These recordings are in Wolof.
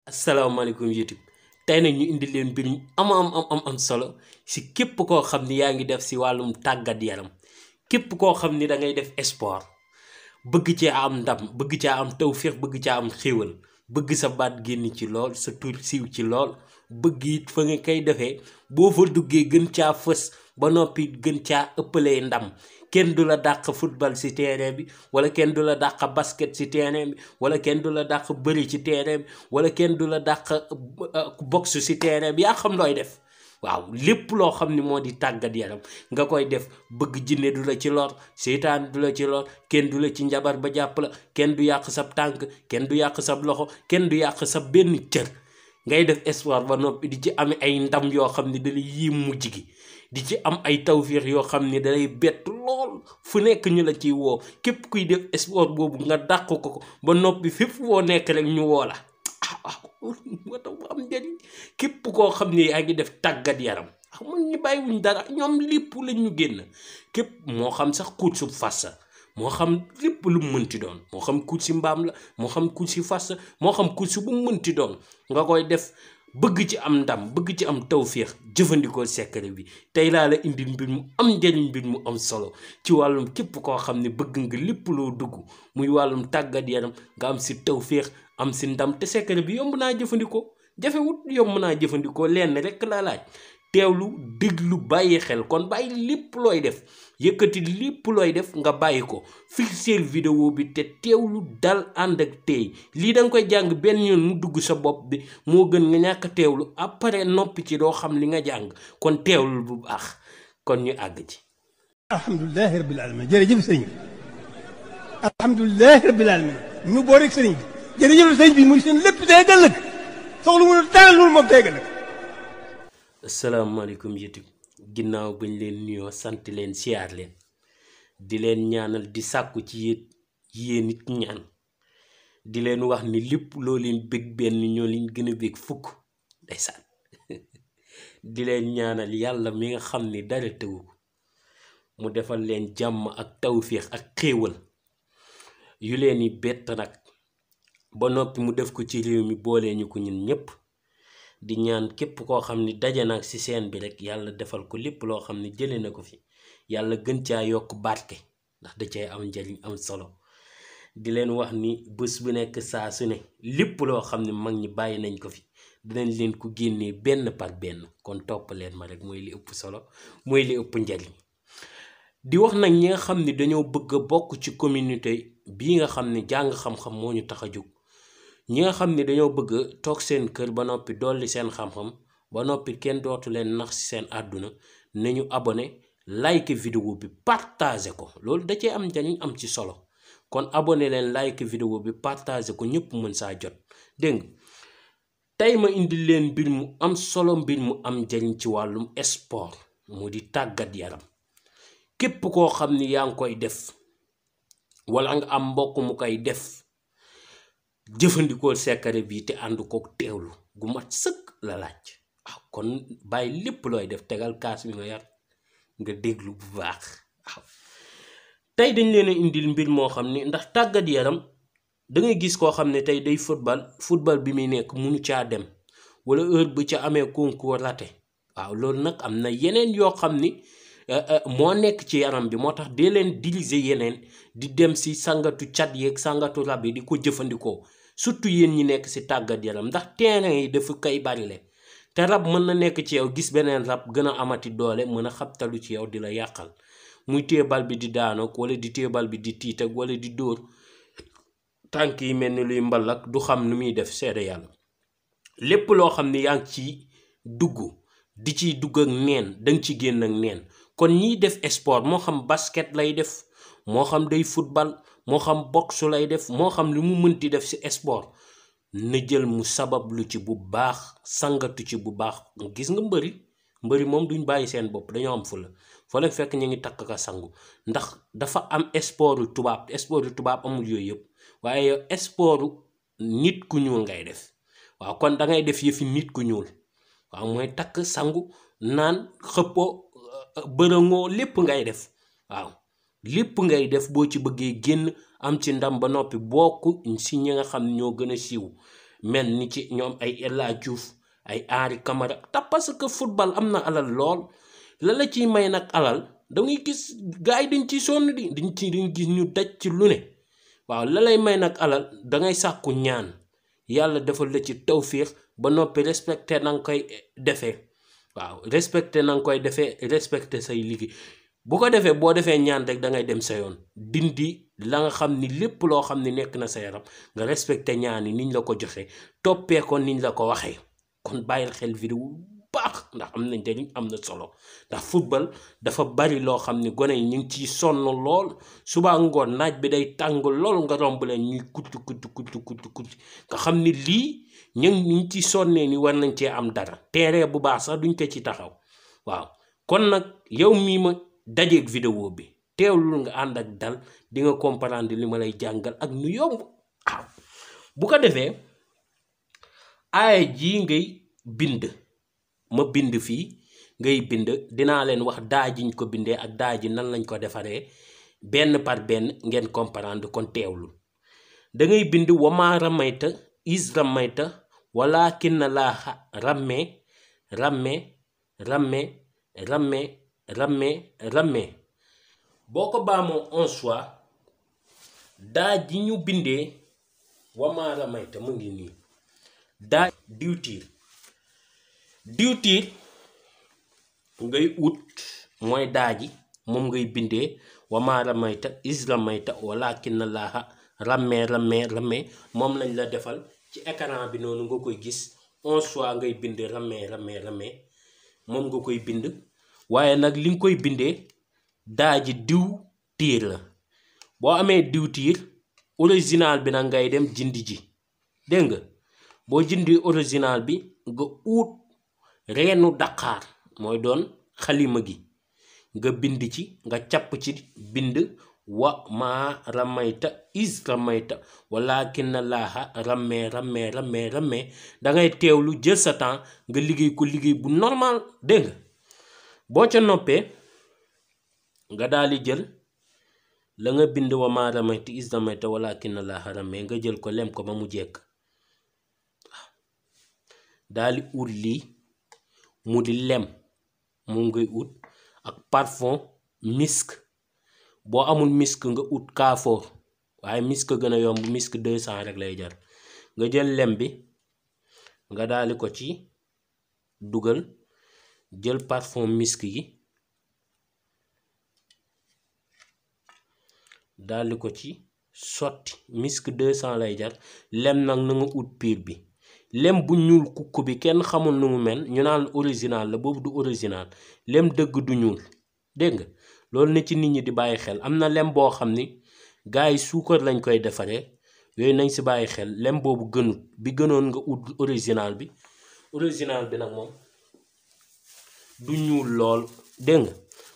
asalaamaaleykum YouTube tey nag ñu indi leen mbir mu am solo si képp koo xam ni yaa ngi def si wàllum tàggat yaram képp koo xam ni da ngay def sport bëgg cee am ndam bëgg caa am tawféex bëgg caa am xéwal bëgg sa baat génn ci lool sa tur siiw ci lool bëgg it fa nga koy defee boo fa duggee gën caa fës ba noppi gën caa ëppalee ndam kenn du la dàq football si terrain bi wala kenn du la dàq basket si terrain bi wala kenn du la dàq bëri ci terrain bi wala kenn du la dàq boxe si terrain bi yaa xam looy def waaw lépp loo xam ni moo di tàggat yaram nga koy def bëgg jinne du la ci lor seytaan du la ci lor kenn du la ci njabar ba jàpp la kenn du yàq sab tànk kenn du yàq sab loxo kenn du yàq sa benn cër ngay def espoir ba noppi di ci am ay ndam yoo xam ni dalay yéem mujj gi di ci am ay tawféex yoo xam ni dalay bett lool fu nekk ñu la ciy woo képp kuy def sport boobu nga dàq ko ba noppi fépp woo nekk rek ñu woo la moo tax mu am njëriñ képp koo xam ne yaa ngi def tàggat yaram xam ñu bàyyiwuñ dara ñoom lépp la ñu génn képp moo xam sax kuut su fas moo xam lépp lu mu mënti doon moo xam kuut si mbaam la moo xam kuut si fas moo xam kuut si bu mu mënti doon nga koy def bëgg ci am ndam bëgg ci am tawféex jëfandikoo secret bi tey laa la indi mbir mu am njëriñ mbir mu am solo ci wàllum képp koo xam ne bëgg nga lépp loo dugg muy wàllum tàggat yaram nga am si tawféex am si ndam te secret bi yomb naa jëfandikoo jafewut yomb naa jëfandikoo lenn rek la laaj teewlu déglu bàyyi xel kon bàyyi lépp looy def yëkkati lépp looy def nga bàyyi ko fixeel vidéo bi te teewlu dal ànd ak teey lii da nga koy jàng benn yoon mu dugg sa bopp bi moo gën nga ñàkk teewlu après noppi ci doo xam li nga jàng kon teewlu bu baax kon ñu àgg ci alhamdulilahi rabbil alamin jërëjëf sëriñ bi alhamdulilahi rabbil alamin ñu boo rek sëriñ bi jërëjëf sëriñ bi muy seen lépp day ëllëg soxlu mu dara loolu moom day ëllëg. asalaamaaleykum YouTube ginnaaw bañ leen nuyoo sant leen siyaar leen di leen ñaanal di sàkku ci yéen nit ñaan di leen wax ni lépp loo leen bëgg benn ñoo leen gën a bëgg fukk ndeysaan di leen ñaanal yàlla mi nga xam ni dara tëwu mu defal leen jàmm ak tawféex ak xéewal yu leen yi bett nag ba noppi mu def ko ci réew mi boole ñu ko ñun ñépp di ñaan képp koo xam ni daje nag ci seen bi rek yàlla defal ko lépp loo xam ni jëlee na ko fi yàlla gën caa yokk barke ndax da cay am njariñ am solo di leen wax ni bés bu nekk saa su ne lépp loo xam ne mag ñi bàyyi nañ ko fi dinañ leen ko génnee benn par benn kon topp leen ma rek mooy li ëpp solo mooy li ëpp njariñ di wax nag ñi nga xam ni dañoo bëgg a bokk ci communauté bii nga xam ni jàng xam-xam moo ñu tax a jóg ñi nga xam ni dañoo bëgg toog seen kër ba noppi dolli seen xam-xam ba noppi kenn dootu leen nax ci seen àdduna nañu abonné like vidéo bi partager ko loolu da cee am njariñ am ci solo kon abonné leen like vidéo bi partager ko ñëpp mën saa jot dégg nga tey ma indi leen mbir mu am solo mbir mu am njariñ ci wàllum sport mu di tàggat yaram képp koo xam ni yaa ngi koy def wala nga am mbokk mu koy def jëfandikoo secret bi te ànd kook teewlu gu mat sëkk la laaj waaw kon bàyyi lépp looy def tegal kaas bi nga yar nga déglu bu baax waaw tey dañ leen a indil mbir moo xam ni ndax tàggat yaram da ngay gis koo xam ne tey day football bi muy nekk munu caa dem wala heure bu ca amee concours raté waaw loolu nag am na yeneen yoo xam ni moo nekk ci yaram bi moo tax dee leen diriger yeneen di dem si sangatu cat yeeg sangatu rab yi di ko jëfandikoo surtout yéen ñi nekk si tàggat yaram ndax terrain yi dafa kay bari le te rab mën na nekk ci yow gis beneen rab gën a amati doole mën a xabtalu ci yow di la yàqal muy téebal bi di daanoog wala di téebal bi di tiit ak wala di dóor tànk yi mel ni luy mbalak du xam nu muy def seede yàlla lépp loo xam ne yaa ngi ci dugg di ciy dugg ak neen danga ci génn ak neen kon ñiy def sport moo xam basket lay def moo xam day football moo xam boxe lay def moo xam li mu mënti def ci sport na jël mu sabab lu ci bu baax sangatu ci bu baax gis nga mbëri moom duñ bàyyi seen bopp dañoo am fula foo leen fekk ñu ngi takk ka sangu ndax dafa am sportu tubaab amul yooyu yëpp waaye sportu nit ku ñuul ngay def waaw kon da ngay def yëfi nit ku ñuul waaw mooy takk sangu naan xëppoo bërëngoo lépp ngay def waaw lépp ngay def boo ci bëggee génn am ci ndam ba noppi bokk si ñi nga xam ñoo gën a siiw mel ni ci ñoom ay El Hadji Diouf ay Henri Camara te parce que football am na alal lool la ciy may nag alal da ngay gis gars yi dañ ciy sonn dañ gis ñu daj ci lu ne waaw la lay may nag alal dangay sàkku ñaan yàlla defal la ci tawfiix ba noppi respecté na nga koy defee waaw respecté na nga koy defee respecté say liggéey bu ko defee boo defee ñaan rek da ngay dem sa yoon dindi la nga xam ni lépp loo xam ni nekk na sa yaram nga respecté ñaan yi niñ la ko joxee toppee ko niñ la ko waxee kon bàyyil xel vidéo baax ndax am na njëriñ am na solo ndax football dafa bari loo xam ni gone yi ñu ngi ciy sonn lool suba ngoon naaj bi day tàng lool nga romb leen ñuy kucc nga xam ni lii ñu ngi ciy sonnee ni war nañ cee am dara terrain bu baax sax duñ ko ci taxaw waaw kon nag yow mii ma dajeeg vidéo bi teewlul nga ànd ak dal di nga comprendre li ma lay jàngal ak nu yomb waaw bu ko defee aaya ji ngay bind ma bind fii ngay bind dinaa leen wax daa jiñ ko bindee ak daa ji nan lañ ko defaree benn par benn ngeen comprendre kon teewlu da ngay bind wama ramayta is ramayta walakinna laaha ramme boo ko baamoo 11 fois daa ji ñu bindee wama ramayta mu ngi nii daa diwtiir ngay ut mooy daaji moom ngay bindee wama ramayta is ramayta walakinna laaha ramme moom lañ la defal ci écran bi noonu nga koy gis 11 fois ngay bind ramme moom nga koy bind waaye nag li nga koy bindee daaji diwtiir la boo amee diwtiir original bi nag ngay dem jindi ji dégg nga boo jindi original bi nga ut reenu daqaar mooy doon xalima gi nga bind ci nga capp ci bind wa ma ramayta is ramayta walakinna laaha ramme da ngay teewlu jël sa temps nga liggéey ko liggéey bu normal dégg nga boo ca noppee nga daal di jël la nga bind wa ma ramayta is ramayta walakinna laaha ramme nga jël ko lem ko ba mu jekk daal di ut lii mu di lem moom ngay ut ak parfum misk boo amul misk nga ut kaafoor waaye misk gën a yomb misk 200 rek lay jar nga jël lem bi nga daali ko ci dugal jël parfum misk yi daali ko ci sotti misk 200 lay jar lem nag na nga ut piir bi lem bu ñuul kukk bi kenn xamul nu mu mel ñu naan original la boobu du original lem dëgg du ñuul dégg nga loolu ne ci nit ñi di bàyyi xel am na lem boo xam ni gars yi suukar lañ koy defaree yooyu nañ si bàyyi xel lem boobu gënut bi gënoon nga ut original bi nag moom du ñuul lool dégg nga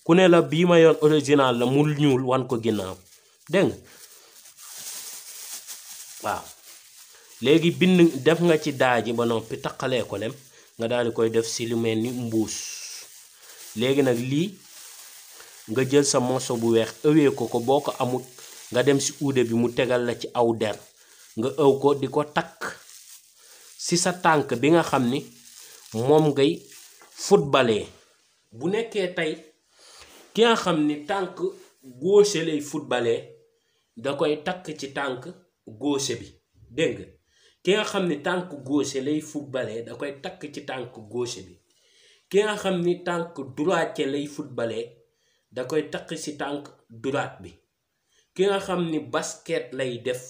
ku ne la bii ma yoon original la mu ñuul wan ko ginnaaw dégg nga waaw léegi bind def nga ci daaji ba noppi taqalee ko lem nga daal di koy def si lu mel ni mbuus léegi nag lii nga jël sa morceau bu weex ëwee ko boo ko amut nga dem si uude bi mu tegal la ci aw der nga ëw ko di ko takk si sa tànk bi nga xam ni moom ngay footballee bu nekkee tey ki nga xam ni tànk gauche lay footballee da koy takk ci tànk gauche bi dégg nga ki nga xam ni tànk gauche lay footballee da koy takk ci tànk gauche bi ki nga xam ni tànk droite lay footballee da koy takk ci tànk droite bi ki nga xam ni basket lay def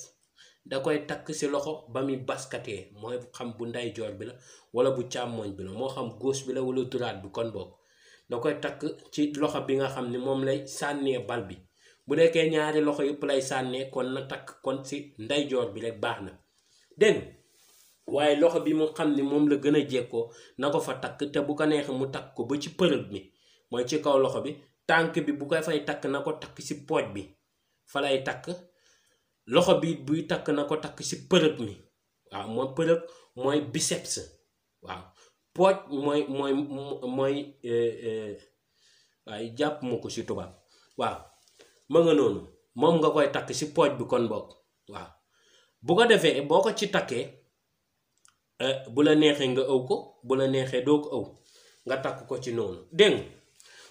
da koy takk ci loxo ba muy basketee mooy xam bu ndeyjoor bi la wala bu càmmoñ bi la moo xam gauche bi la wala droite bi kon bokk da koy takk ci loxo bi nga xam ni moom lay sànnee bal bi bu nekkee ñaari loxo yëpp lay sànnee kon na takk kon ci ndeyjoor bi rek baax na dégg waaye loxo bi mu xam ni moom la gën a jekkoo na ko fa takk te bu ko neexee mu takk ko ba ci përëg mi mooy ci kaw loxo bi tànk bi bu koy fay takk na ko takk ci pooj bi fa lay takk loxo bi buy takk na ko takk ci përëg mi waaw mooy përëg mooy biceps waaw pooj mooy waaye jàpp ma ko ci tubaab waaw ma nga noonu moom nga koy takk ci pooj bi kon bokk waaw bu ko defee boo ko ci takkee bu la neexee nga ëw ko bu la neexee doo ko ëw nga takk ko ci noonu dégg nga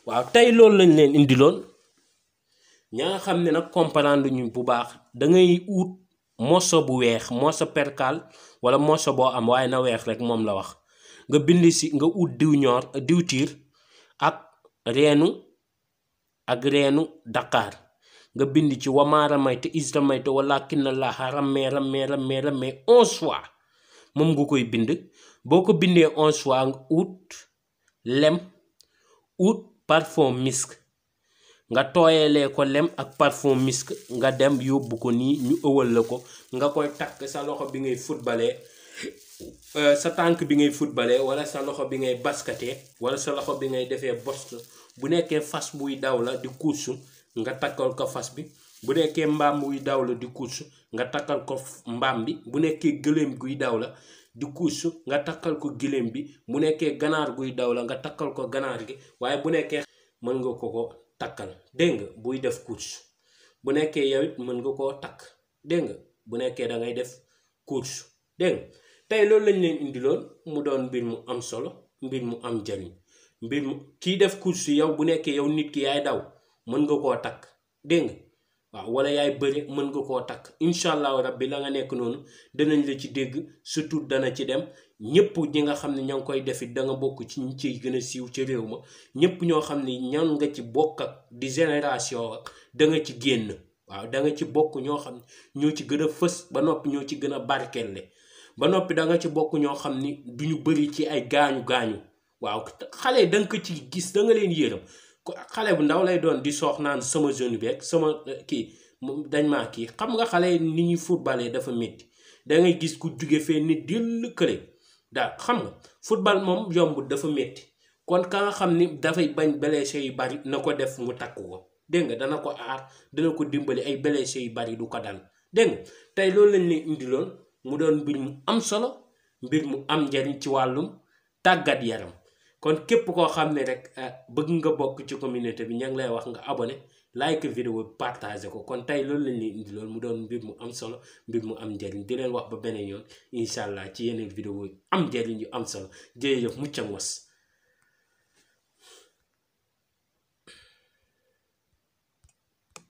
waaw tey loolu lañ leen indiloon ñaa nga xam ne nag comprendre ñu bu baax da ngay ut morceau bu weex morceau percale wala morceau boo am waaye na weex rek moom la wax nga bind si nga ut diwtiir ak reenu Dakar nga bind ci wamaara mayte isra mayte wala kinna laaxa rammee 11 fois moom nga koy bind boo ko bindee 11 fois nga ut lem ut parfum misk nga tooyalee ko lem ak parfum misk nga dem yóbbu ko nii ñu ëwal la ko nga koy takk sa loxo bi ngay footballee sa tànk bi ngay footballee wala sa loxo bi ngay basketee wala sa loxo bi ngay defee bost bu nekkee fas buy daw la di course nga takkal ko fas bi bu nekkee mbaam buy daw la di course nga takkal ko mbaam bi bu nekkee gëléem guy daw la di course nga takkal ko gëléem bi bu nekkee ganaar guy daw la nga takkal ko ganaar gi waaye bu nekkee mën nga ko takkal dégg nga buy def course bu nekkee yow it mën nga koo takk dégg nga bu nekkee da ngay def course dégg nga tey loolu lañ leen indiloon mu doon mbir mu am solo mbir mu am njariñ mbir mu kii def course yow bu nekkee yow nit ki yaay daw mën nga koo takk dégg nga waaw wala yaay bëri mën nga koo takk incha allahu rabbi la nga nekk noonu danañ la ci dégg surtout dana ci dem ñëpp ñi nga xam ne ña ngi koy defit da nga bokk ci ñi ciy gën a siiw ci réew ma ñëpp ñoo xam ne ñan nga ci bokk ak di génération ak da nga ci génn waaw da nga ci bokk ñoo xam ne ñoo ci gën a fës ba noppi ñoo ci gën a barkelle ba noppi da nga ci bokk ñoo xam ni duñu bëri ci ay gaañu waaw xale da nga ko ci gis da nga leen yërëm xale bu ndaw lay doon di soox naan sama jeune bi ak sama kii dañ maa kii xam nga xale ni ñuy footballé dafa métti da ngay gis ku jóge fee nit dill kële daal xam nga football moom yombut dafa métti kon ka nga xam ni dafay bañ blessé yu bari na ko def mu takk ko dégg nga dana ko aar dana ko dimbali ay blessé yu bari du ko dal dégg nga tey loolu lañ leen indiloon mu doon mbir mu am solo mbir mu am njariñ ci wàllum tàggat yaram kon képp koo xam ne rek bëgg nga bokk ci communauté bi ña ngi lay wax nga abonné like vidéo bi partagé ko kon tey loolu lañ leen indi loolu mu doon mbir mu am solo mbir mu am njariñ di leen wax ba beneen yoon incha allah ci yeneen vidéo yi am njariñ yu am solo jërëjëf mucc ak mos